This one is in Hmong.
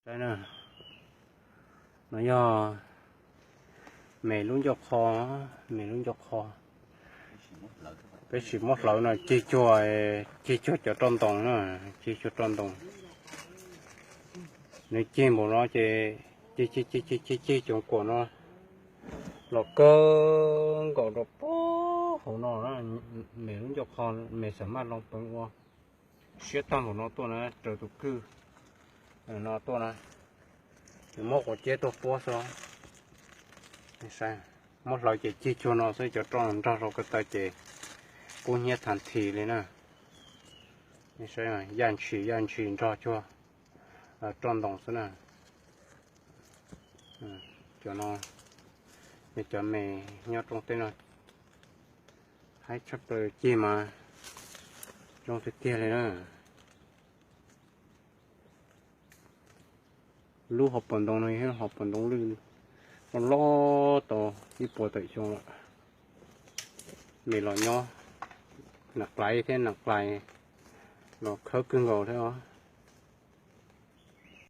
Saib na, no yog me lub ncauj qho, me lub ncauj qho. Peb sim muab hlawv no ceg cuag, ceg cuag cov roj ntoos na, ceg cuag roj ntoos. Nws ceg npaum no ces ceg ceg ceg ceg ceg cov kuam no los kawg nkaus rau puag hauv no. Me lub ncauj qho, me xam maj loo peev ua siab tag npaum no tuaj na, raws tus kwj no tuaj na, nws muab quav ciab tuaj puab xwb. Muab hlawv ces ceg cuag no xwb, cov roj nrog rau ko taw ces kub hnyiab thas this li na. Yaj ntshis yaj ntshis nrog cuag roj ntoos xwb na. Cov no yog cov me nyob rooj teb no, haib tshaj plaws, ceg mas zoo tiag tiag li na. Lub hauv paus ntoo no yog hauv paus ntoo lwj loj loj tau ib puas tawm xyoo lawm. Me los nyob nas qlais thiab nas qlais los khawb kawg nkaus thiab os.